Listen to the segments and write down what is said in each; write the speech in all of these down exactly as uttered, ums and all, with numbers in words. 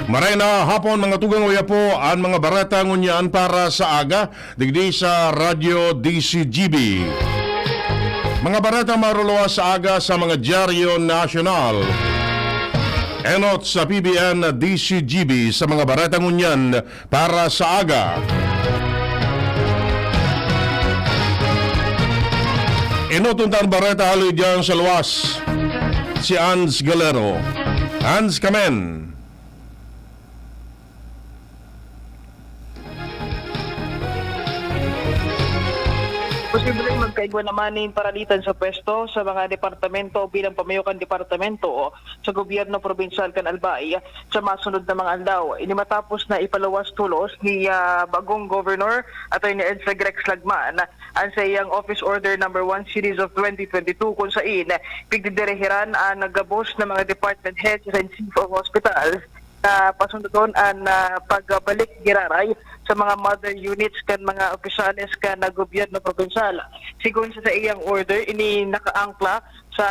Maray na hapon, mga tugang, uya po an mga bareta ngunyan para sa aga, digdi sa Radyo D C G B. Mga bareta maruluwas sa aga sa mga dyaryo nasyonal. Enot sa P B N D C G B sa mga bareta ngunyan para sa aga. Enot unta an bareta haloy diyan sa luwas, si Ans Galero. Ans, kamen. Posibleng magkaigwa naman nin paralitan sa pwesto sa mga departamento bilang pamayo kan departamento sa gobyerno probinsyal kan Albay sa masunod na mga aldaw. Ini matapos na ipaluwas tolos ni, ah, bagong Governor Attorney Ed Sagrex Lagman an sa iyang Office Order Number One Series of twenty twenty-two, kun sain pigdidirehiran an gabos na mga department heads and chief of hospitals na pasunodon an, ah, pagbalik giraray sa mga mother units kan mga opisyales kan gobyerno probinsyal. Sigon sa, sa iyang order, ini nakaangkla sa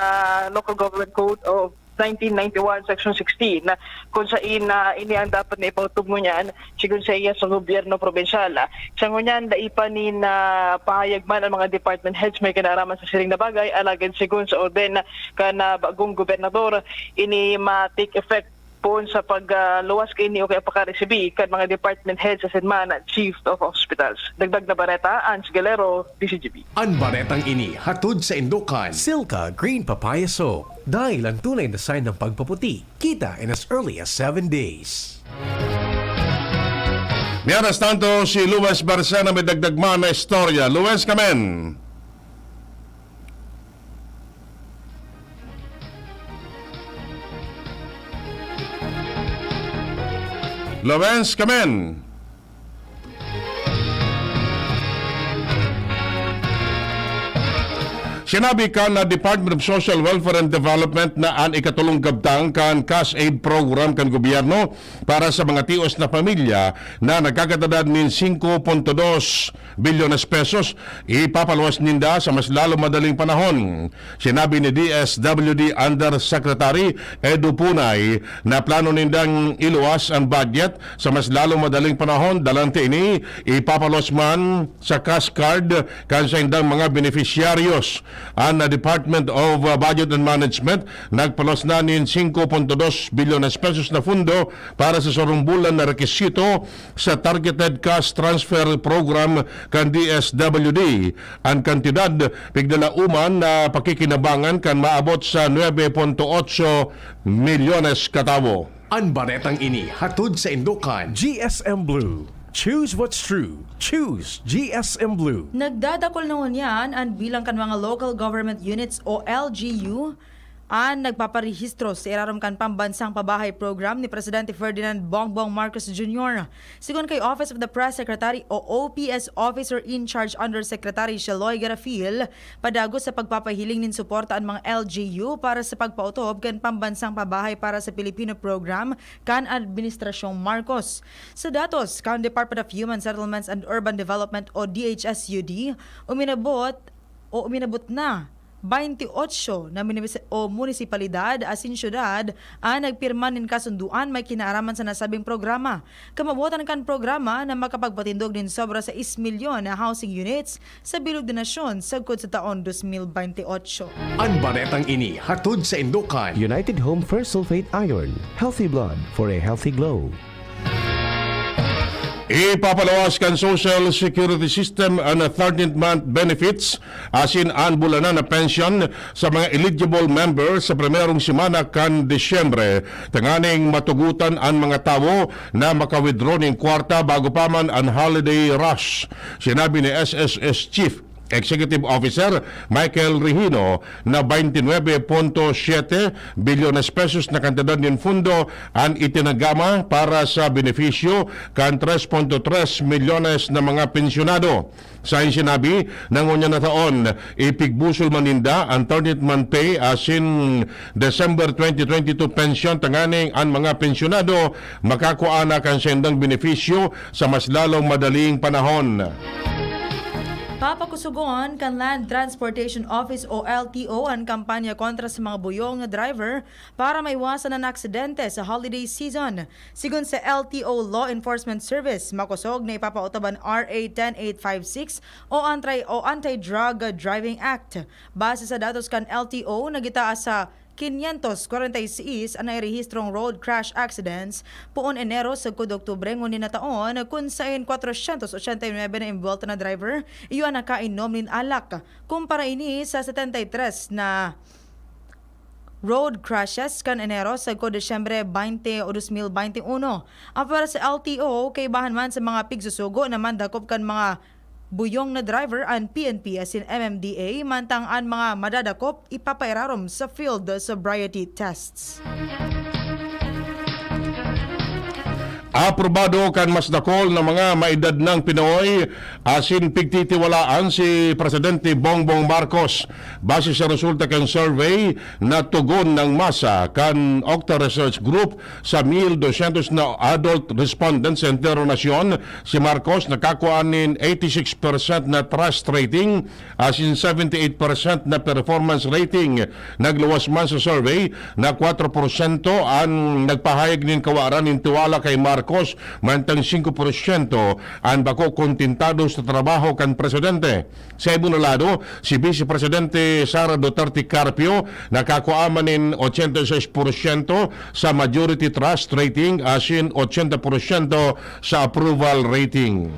Local Government Code of nineteen ninety-one, Section sixteen, kun sain na ini ang dapat na ipautob ngunyan, sigon sa iya, sa gobyerno probinsyal. Sa ngunyan, dai pa nin, ah, pahayag man ang mga department heads may kinaraman sa siring na bagay, alagad sigon sa orden kan, ah, bagong gobernador, ini ma-take effect poon sa pagluwas kaini o kaya pakaresibi kan mga department heads asin man chief of hospitals. Dagdag na bareta, Ans Galero, D C G B. An baretang ini hatod sa indokan Silka Green Papaya Soap. Dahil ang tunay na sign ng pagpaputi, kita in as early as seven days. Mientras tanto, si Luis Barcena may dagdag man na istorya. Luis, kamen. Lawrence, kamen. Sinabi kan na Department of Social Welfare and Development na an ikatolong kabtang kan cash aid program kan gobyerno para sa mga tios na pamilya na nagkakatadad nin singko punto dos bilyones pesos, ipapaluwas ninda sa mas lalong madaling panahon. Sinabi ni D S W D Undersecretary Edu Punay na plano nindang iluwas an budget sa mas lalong madaling panahon, dalan ta ini ipapaluwas man sa cash card kan saindang mga benepisyaryos. An Department of Budget and Management nagpaluwas na nin singko punto dos bilyones pesos na pundo para sa sarong bulan na rekisito sa Targeted Cash Transfer Program kan D S W D. An kantidad pigdala uman na pakikinabangan kan maabot sa nuebe punto otso milyones katawo. An baretang ini hatod sa indokan G S M Blue. Choose what's true. Choose G S M Blue. Nagdadakol na ngunyan an bilang kan mga local government units o L G U an nagpaparehistro sa irarom kan Pambansang Pabahay Program ni Presidente Ferdinand Bongbong Marcos Junior. Sigon kay Office of the Press Secretary o O P S Officer in Charge Undersecretary Sheloy Garafil, padagos sa pagpapahiling nin suporta an mga L G U para sa pagpaotob kan Pambansang Pabahay para sa Pilipino Program kan Administrasyong Marcos. Sa datos kan Department of Human Settlements and Urban Development o D H S U D, uminabot o uminabot na baynte otso na minimisi-, o munisipalidad asin syudad an nagpirma nin kasundoan may kinaaraman sa nasabing programa. Kamawotan kan programa na makapagpatindog nin sobra sais milyon na housing units sa bilog na nasyon sagkod sa taon dos mil baynte otso. An baretang ini hatod sa indokan United Home Fersulfate Iron. Healthy blood for a healthy glow. Ipapalawas kan Social Security System an thirteenth month benefits asin an bulanan na pensyon sa mga eligible member sa primerong semana kan Disyembre, tanganing matugotan an mga tawo na maka-withdraw nin kwarta bago pa man an holiday rush. Sinabi ni S S S Chief Executive Officer Michael Regino na baynte nuebe punto siyete bilyones pesos na kantidad nin pundo an itinagama para sa benepisyo kan tres punto tres milyones na mga pensyonado. Sa sinabi na ngunyan na taon, ipigbusol man ninda an thirteenth month pay asin December twenty twenty-two pensyon tanganing an mga pensyonado makakua na kan saindang benepisyo sa mas lalong madaling panahon. Papakusugon kan Land Transportation Office o L T O an kampanya kontra sa mga buyong na driver para maiwasan an aksidente sa holiday season. Sigon sa L T O Law Enforcement Service, makosog na ipapautob an R A ten eight five six o anti o Anti-Drug Driving Act. Base sa datos kan L T O, nagitaas sa quinientos kwarenta y seis an nairehistrong road crash accidents poon Enero sagkod Oktubre ngunyan na taon, kun saen kwatrosyentos otsenta y nuebe na imbuwelto na driver iyo an nakainom nin alak. Kumpara ini sa setenta y tres na road crashes kan Enero sagkod Disyembre twenty o dos mil twenty uno. Apwera sa L T O, kaibahan man sa mga pigsusugo na mandakop kan mga buyong na driver an P N P asin M M D A, mantang an mga madadakop ipapairarom sa field sobriety tests. Aprobado kan mas dakol na mga maedad nang Pinoy asin pigtitiwalaan si Presidente Bongbong Marcos. Base sa resulta kan survey na tugon ng masa kan Okta Research Group, sa mil dosyentos na adult respondents sa entero nasyon, si Marcos nakakua nin eighty six percent na trust rating asin seventy eight percent na performance rating. Nagluwas man sa survey na kwatro porsyento an nagpahayag nin kawaran nin tiwala kay Marcos, mantang singko porsyento an bako kontentado sa trabaho kan presidente. Sa ibong na lado, si Vice Presidente Sara Duterte Carpio nakakua man nin ochenta y seis porsyento sa majority trust rating asin ochenta porsyento sa approval rating.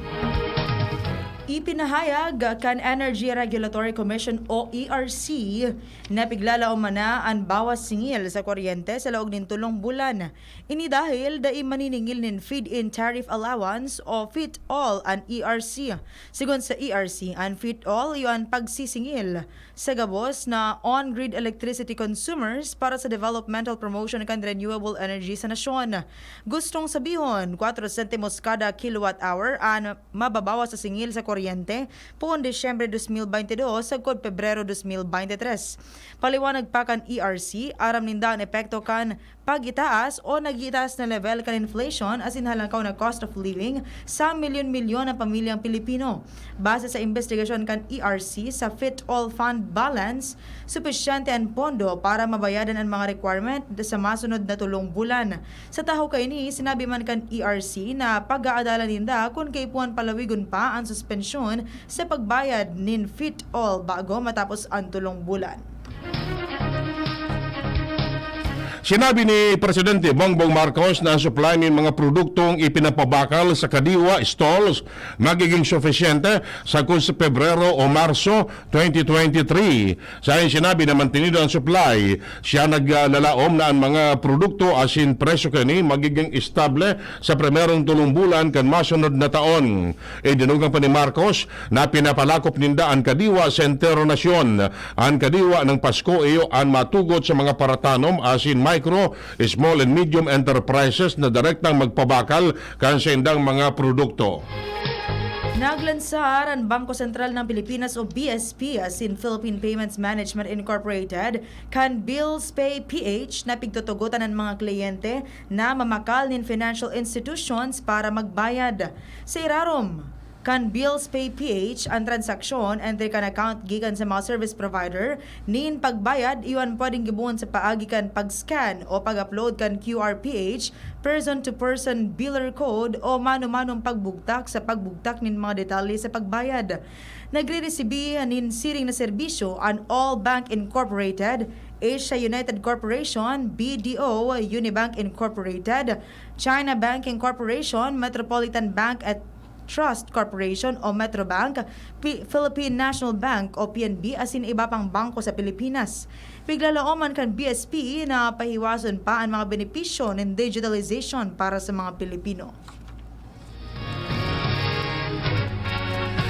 Ipinahayag kan Energy Regulatory Commission o E R C na piglalaoman na an bawas singil sa kuryente sa laog nin tolong bulan. Ini dahil dai maniningil nin feed-in tariff allowance o fit-all an E R C. Sigon sa E R C, an fit-all iyo an pagsisingil sa gabos na on-grid electricity consumers para sa developmental promotion kan renewable energy sa nasyon. Gustong sabihon, kwatro sentimos kada kilowatt hour an mababawas sa singil sa kuryente poon Disyembre dos mil baynte dos sagkod Pebrero dos mil baynte tres. Paliwanag pa kan E R C, aram ninda an epekto kan pag-itaas o nag-iitaas na level kan inflation asin halangkaw na cost of living sa milyon-milyon na pamilyang Pilipino. Base sa imbestigasyon kan E R C sa fit-all fund balance, supisyente an pondo para mabayadan an mga requirement sa masunod na tolong bulan. Sa tahaw kaini, sinabi man kan E R C na pag-aadalan ninda kun kaipuhan palawigon pa an suspensyon sa pagbayad nin fit-all bago matapos an tolong bulan. Sinabi ni Presidente Bongbong Marcos na ang supply nin mga produktong ipinapabakal sa kadiwa stalls magiging sufisyente sagkod sa Pebrero o Marso twenty twenty-three. Sa iyang sinabi na mantenido ang supply, siya naglalaom na ang mga produkto asin presyo kani magiging estable sa primerong tolong bulan kan masunod na taon. Idinugang pa ni Marcos na pinapalakop ninda an kadiwa sa entero nasyon. An kadiwa ng Pasko iyo an matugot sa mga paratanom asin micro, small and medium enterprises na direktang magpabakal kan saindang mga produkto. Naglansar an Bangko Sentral ng Pilipinas o B S P asin Philippine Payments Management Incorporated kan Bills Pay P H na pigtutugotan an mga kliyente na mamakal nin financial institutions para magbayad. Sa irarom kan Bills Pay P H, an transaksyon entre kan account gikan sa mga service provider nin pagbayad iyo an pwedeng gibohon sa paagi kan pag-scan o pag-upload kan Q R P H, person-to-person biller code o mano-manong pagbugtak sa pagbugtak nin mga detalye sa pagbayad. Nagre-resibi nin siring na serbisyo an All Bank Incorporated, Asia United Corporation, B D O, Unibank Incorporated, China Banking Corporation, Metropolitan Bank at Trust Corporation o Metrobank, Pi-, Philippine National Bank o P N B asin iba pang bangko sa Pilipinas. Piglalaoman kan B S P na pahiwason pa an mga benepisyo nin digitalization para sa mga Pilipino.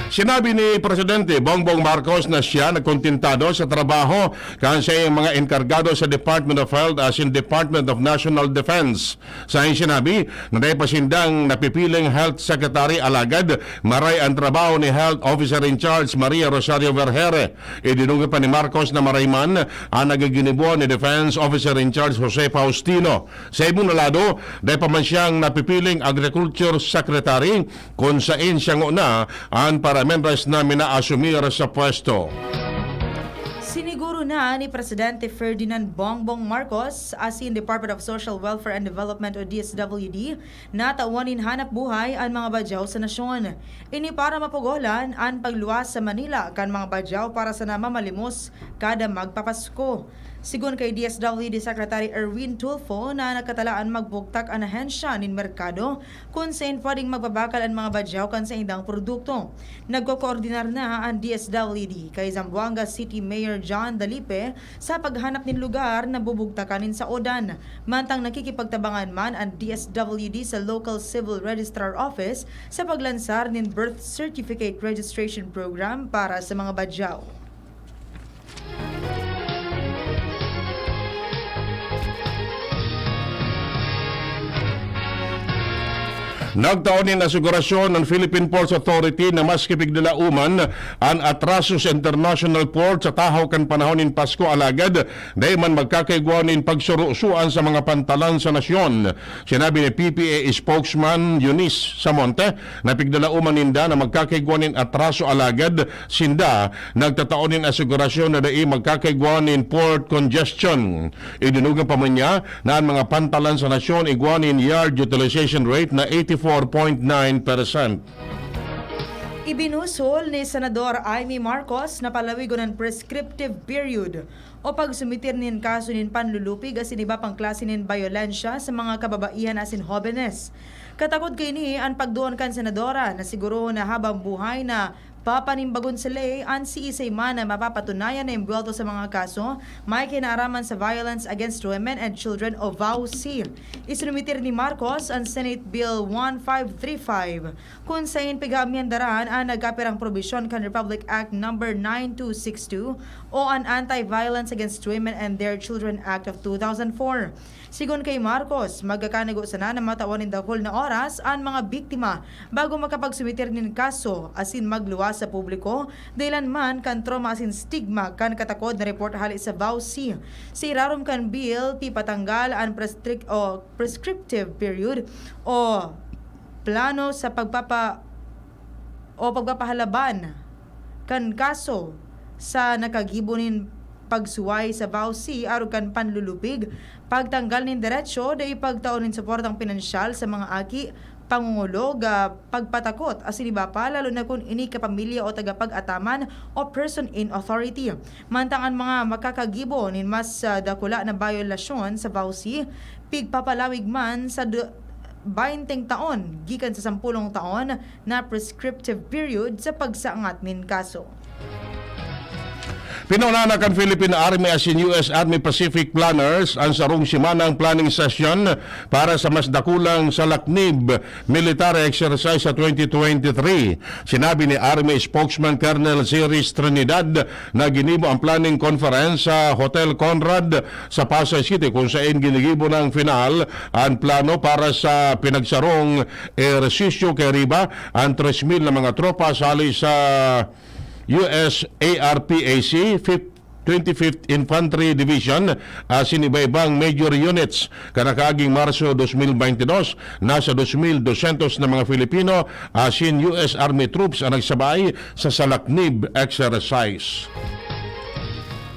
Sinabi ni Presidente Bongbong Marcos na siya nagkontentado sa trabaho kan saiyang mga enkargado sa Department of Health asin Department of National Defense. Sa iyang sinabi na dai pa sindang napipiling Health Secretary alagad maray ang trabaho ni Health Officer in Charge Maria Rosario Vergeire. Idinungog pa ni Marcos na maray man ang nagiginibo ni Defense Officer in Charge Jose Faustino. Sa ibong na lado, dai pa man siyang napipiling Agriculture Secretary, kun sain siya ngona an para Mientras na minaasumir sa pwesto. Siniguro na ni Presidente Ferdinand Bongbong Marcos asin Department of Social Welfare and Development o D S W D na tawan nin hanap buhay an mga Badyaw sa nasyon. Ini para mapugolan an pagluwas sa Manila kan mga Badyaw para sana mamalimos kada magpapasko. Sigon kay D S W D Secretary Erwin Tulfo na nagkatalaan magbugtak an ahensya nin merkado kun saen pwedeng magbabakal an mga Badyaw kan saindang produkto. Nagkokoordinar na an D S W D kay Zamboanga City Mayor John Dalipe sa paghanap nin lugar na bubugtakan nin saodan, mantang nakikipagtabangan man an D S W D sa local civil registrar office sa paglansar nin birth certificate registration program para sa mga Badyaw. Nagtao nin asigurasyon an Philippine Ports Authority na maski pigdalaoman an atraso sa international port sa tahaw kan panahon nin Pasko, alagad dai man magkakaigwa nin pagsurusuan sa mga pantalan sa nasyon. Sinabi ni P P A spokesman Eunice Samonte na pigdalaoman ninda na magkakaigwa nin atraso, alagad sinda nagtatao nin asigurasyon na dai magkakaigwa nin port congestion. Idinugang pa man niya na an mga pantalan sa nasyon igwa nin yard utilization rate na eighty-four point nine percent. Ibinusol ni Senador Imee Marcos na palawigon an prescriptive period o pagsumitir nin kaso nin panlulupig asin iba pang klase nin bayolensya sa mga kababaihan asin hobenes. Katakod kaini an pagduon kan senadora na siguro na habang buhay na papanimbagon sa ley an siisay man na mapapatunayan na embuwelto sa mga kaso may kinaaraman sa Violence Against Women and Children o VAWC. Isinumitir ni Marcos an Senate Bill one five three five, kun saen pig-aamyendaran an nagkapirang probisyon kan Republic Act Number nine two six two o an Anti-Violence Against Women and Their Children Act of two thousand four. Sigon kay Marcos, magkakanigo sana na matawan nin dakul na oras an mga biktima bago makapagsumitir nin kaso asin magluwas sa publiko, dahelan man kan trauma asin stigma kan katakod na report hale sa VAWC. Sa irarom kan bill, pipatanggal an prestric-, o prescriptive period o plano sa pagpapa-, o pagpapahalaban kan kaso sa nakagibo nin pagsuway sa VAWC arog kan panlulupig, pagtanggal nin deretsyo, dai pagtao nin suportang pinansyal sa mga aki, pangongolog, ah, pagpatakot asin iba pa, lalo na kun ini kapamilya o tagapag-ataman o person in authority. Mantang an mga makakagibo nin mas, ah, dakula na bayolasyon sa VAWC, pigpapalawig man sa du-, bainteng taon gikan sa sampolong taon na prescriptive period sa pagsangat nin kaso. Pinauna na kan Philippine Army asin U S Army Pacific Planners an sarong semanang planning session para sa mas dakulang salaknib military exercise sa twenty twenty-three. Sinabi ni Army Spokesman Colonel Siris Trinidad na ginibo ang planning conference sa Hotel Conrad sa Pasay City, kung saen ginigibo na an final an plano para sa pinagsarong ehersisyo kay riba an tres mil na mga tropa sali sa U S A R P A C, fifth, twenty-fifth Infantry Division, asin iba-ibang major units. Kan nakaaging Marso dos mil baynte dos, nasa dos mil dosyentos na mga Filipino asin U S Army troops an nagsabay sa Salaknib exercise.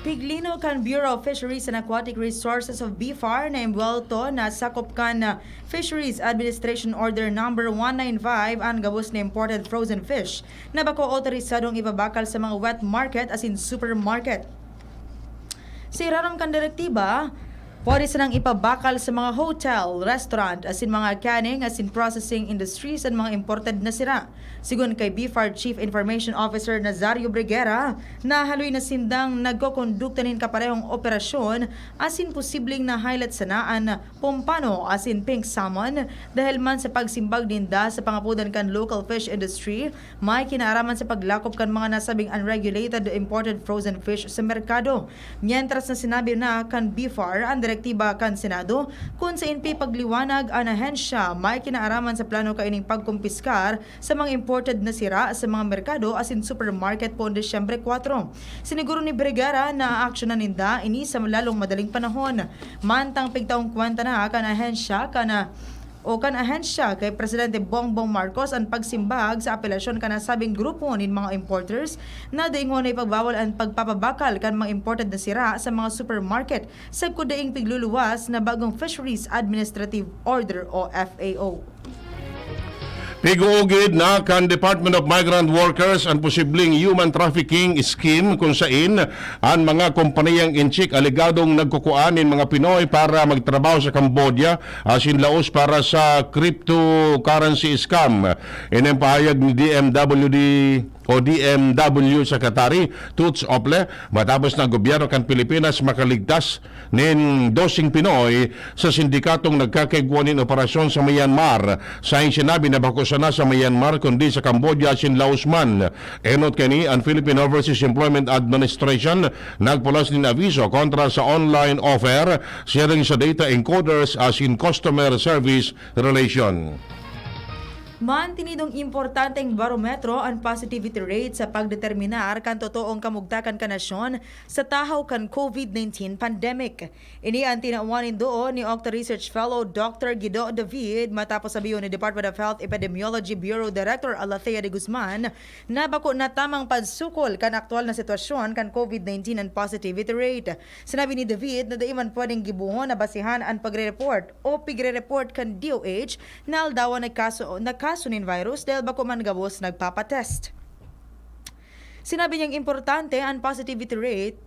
Piglino kan Bureau of Fisheries and Aquatic Resources of BFAR na embuwelto na sakop kan Fisheries Administration Order Number one nine five an gabos na imported frozen fish na bako otorisadong ipabakal sa mga wet market asin supermarket. Sa irarom kan direktiba, pwede sanang ipabakal sa mga hotel, restaurant, asin mga canning asin processing industries an mga imported na sira. Sigon kay BFAR Chief Information Officer Nazario Briguera, nahaloy na sindang nagkokondukta nin kaparehong operasyon asin posibleng nahilat sana an pompano asin pink salmon dahel man sa pagsimbag ninda sa pangapodan kan local fish industry, may kinaaraman sa paglakop kan mga nasabing unregulated imported frozen fish sa merkado. Mientras na sinabi na kan BFAR an direktiba kan Senado kun saen pipagliwanag an ahensya may kinaaraman sa plano kaining pagkumpiskar sa mga imported na sira sa mga merkado asin supermarket poon Disyembre kuwatro. Siniguro ni Briguera na aaksyonan ninda ini sa lalong madaling panahon. Mantang pigtaong kwenta na kan ahensya kan, ah, o kan ahensya kay Presidente Bongbong Marcos an pagsimbag sa apelasyon kan nasabing grupo nin mga importers na dai ngona ipagbawal an pagpapabakal kan mga imported na sira sa mga supermarket sagkod daing pigluluwas na bagong Fisheries Administrative Order o F A O. Pig-uugid na kan Department of Migrant Workers an posibleng human trafficking scheme, kun sain an mga kompaniyang Intsik alegadong nagkukuan nin mga Pinoy para magtrabaho sa Cambodia asin laos para sa cryptocurrency scam. Ini an pahayag ni D M W D o D M W Secretary Toots Ople matapos na ang gobyerno kan Pilipinas makaligtas nin doseng Pinoy sa sindikatong nagkakaigwa nin operasyon sa Myanmar. Saing sinabi na bako sana sa Myanmar kundi sa Cambodia asin Laos man. Enot kani, an Philippine Overseas Employment Administration nagpulas nin aviso kontra sa online offer, siring sa data encoders asin customer service relation. Mantinidong importanteng barometro an positivity rate sa pagdeterminar kan totoong kamugtakan kan nasyon sa tahaw kan COVID nineteen pandemic. Ini an tinawan nin duo ni Octa Research Fellow Doctor Guido David matapos sabihon ni Department of Health Epidemiology Bureau Director Alethea de Guzman na bako na tamang pagsukol kan aktual na sitwasyon kan COVID nineteen an positivity rate. Sinabi ni David na dai man pwedeng gibohon na basehan an pagre-report o pigre-report kan D O H na aldawan nagkaso, nagkaso nin virus dahil bako man gabos nagpapatest. Sinabi niyang importante an positivity rate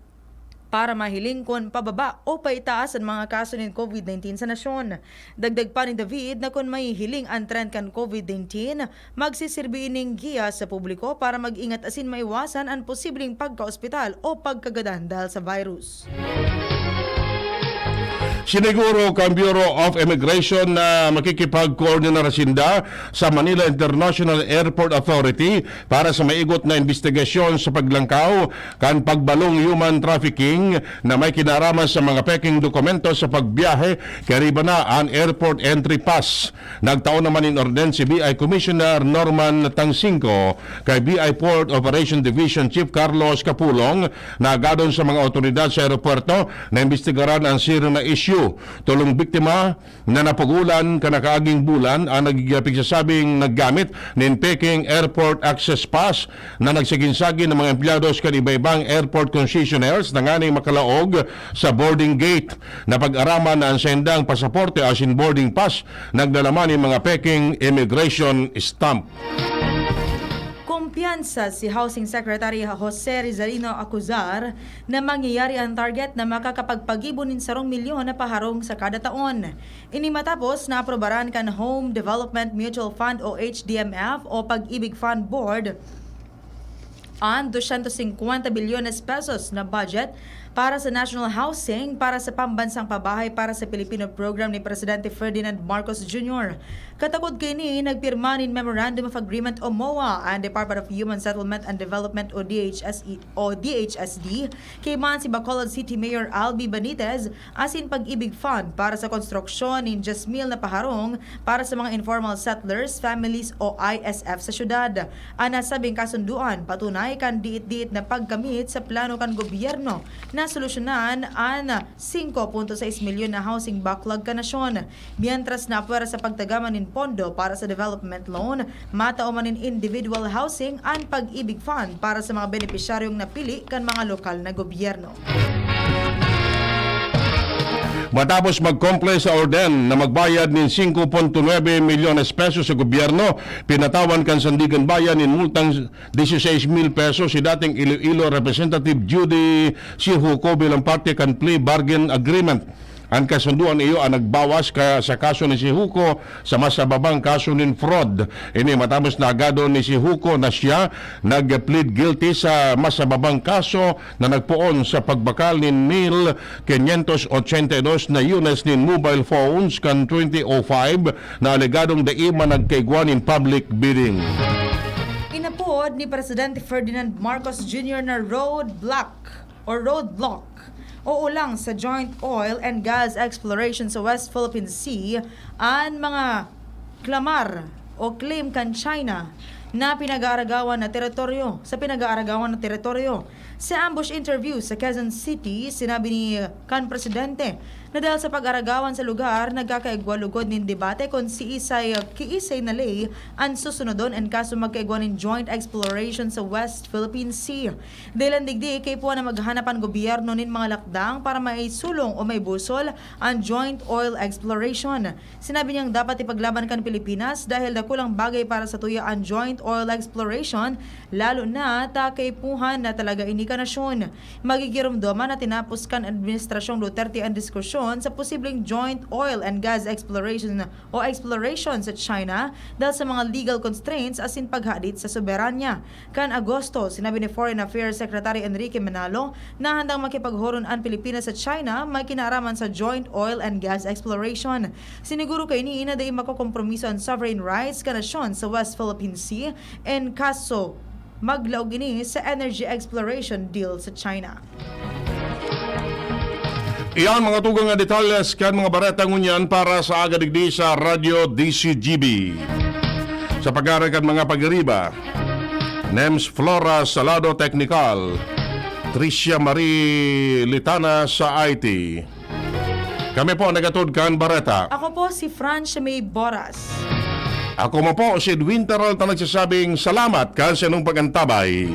para mahiling kun pababa o paitaas an mga kaso nin COVID nineteen sa nasyon. Dagdag pa ni David na kun mahihiling an trend kan COVID nineteen, magsisirbi ining giya sa publiko para mag-ingat asin maiwasan an posibleng pagka-ospital o pagkagadan dahil sa virus. Siniguro kan Bureau of Immigration na makikipagkoordinar sinda sa Manila International Airport Authority para sa maigot na imbestigasyon sa paglangkaw kan pagbalong human trafficking na may kinaraman sa mga peking dokumento sa pagbiyahe, kariba na an airport entry pass. Nagtao naman nin orden si B I Commissioner Norman Tangsinco kay B I Port Operation Division Chief Carlos Capulong na agadon sa mga awtoridad sa aeropuerto na imbestigaran an siring na isyu. Tolong biktima na napugolan kan nakaaging bulan an nagpigsasabing naggamit nin peking airport access pass na nagsagin-sagin ng mga empleyados kan iba-ibang airport concessionaires na nganing makalaog sa boarding gate. Napag-araman na an saindang pasaporte asin boarding pass nagdalaman nin mga peking immigration stamp. Kumpiyansa si Housing Secretary Jose Rizalino Acuzar na mangyayari an target na makakapagpagibo nin sarong milyon na paharong sa kada taon. Ini matapos na aprobaran kan Home Development Mutual Fund o H D M F o Pag-ibig Fund Board an dosyentos singkwenta bilyones pesos na budget para sa National Housing para sa Pambansang Pabahay para sa Pilipino program ni Presidente Ferdinand Marcos Junior. Katakod kaini, nagpirma nin Memorandum of Agreement o MOA an Department of Human Settlement and Development o D H S E o D H S D kay man si Bacolod City Mayor Albi Benitez asin Pag-ibig Fund para sa konstruksyon nin diyes mil na paharong para sa mga informal settlers, families o I S F sa syudad. An nasabing kasunduan patunay kan diit-diit na pagkamit sa plano kan gobyerno na solusyonan an singko punto sais milyon na housing backlog kan nasyon. Mientras na pwera sa pagtagaman nin pondo para sa development loan, matao man nin individual housing, an Pag-ibig Fund para sa mga benepisyaryong napili kan mga lokal na gobyerno. Matapos mag-comply sa orden na magbayad nin singko punto nuebe milyones pesos sa gobyerno, pinatawan kan Sandigan Bayan nin multang dieciséis mil pesos si dating Iloilo Representative Judy Sihuko bilang parte kan plea bargain agreement. An kasunduan iyo an nagbawas ka, sa kaso ni Sihuko sa mas mababang kaso nin fraud. Ini matapos na agadon ni Sihuko na siya nag-plead guilty sa mas mababang kaso na nagpoon sa pagbakal nin mil quinientos ochenta y dos na units nin mobile phones kan twenty oh five na alegadong dai man nagkaigwa nin public bidding. Inapod ni Presidente Ferdinand Marcos Junior na roadblock o roadblock o ulang sa joint oil and gas exploration sa West Philippine Sea an mga klamar o claim kan China na pinag-aaragawan na teritoryo, sa pinag-aaragawan na teritoryo. Sa ambush interview sa Quezon City, sinabi ni kan presidente na dahil sa pag-aragawan sa lugar, nagkakaigwa lugod nin debate kun siisay, kiisay na ley an susunodon in kaso magkaigwa nin joint exploration sa West Philippine Sea. Dahilan digdi, kaipuhan na maghanap an gobyerno nin mga lakdang para maisulong o maibusol an joint oil exploration. Sinabi niyang dapat ipaglaban kan Pilipinas dahil dakulang bagay para sa tuya an joint oil exploration, lalo na ta kaipuhan na talaga ini ka nasyon. Magigiromdoman na tinapos kan Administrasyong Duterte an diskusyon sa posibleng joint oil and gas exploration o exploration sa China dahil sa mga legal constraints asin paghadit sa soberanya. Kan Agosto, sinabi ni Foreign Affairs Secretary Enrique Manalo na handang makipaghoron an Pilipinas sa China may kinaaraman sa joint oil and gas exploration. Siniguro kaini na dai makokompromiso an sovereign rights kan nasyon sa West Philippine Sea in kaso maglaog ini sa energy exploration deal sa China. Iyan mga tugang nga detalles kan mga bareta ngunyan para sa aga digdi sa Radyo D C G B. Sa pagkara kan mga pagiriba, Nems Flora Salado Technical, Tricia Marie Litana sa I T. Kami po ang nagatod kan bareta. Ako po si Francia May Boras. Ako mo po si Edwin Peralta nagsasabing salamat kan sa inyong pag-antabay.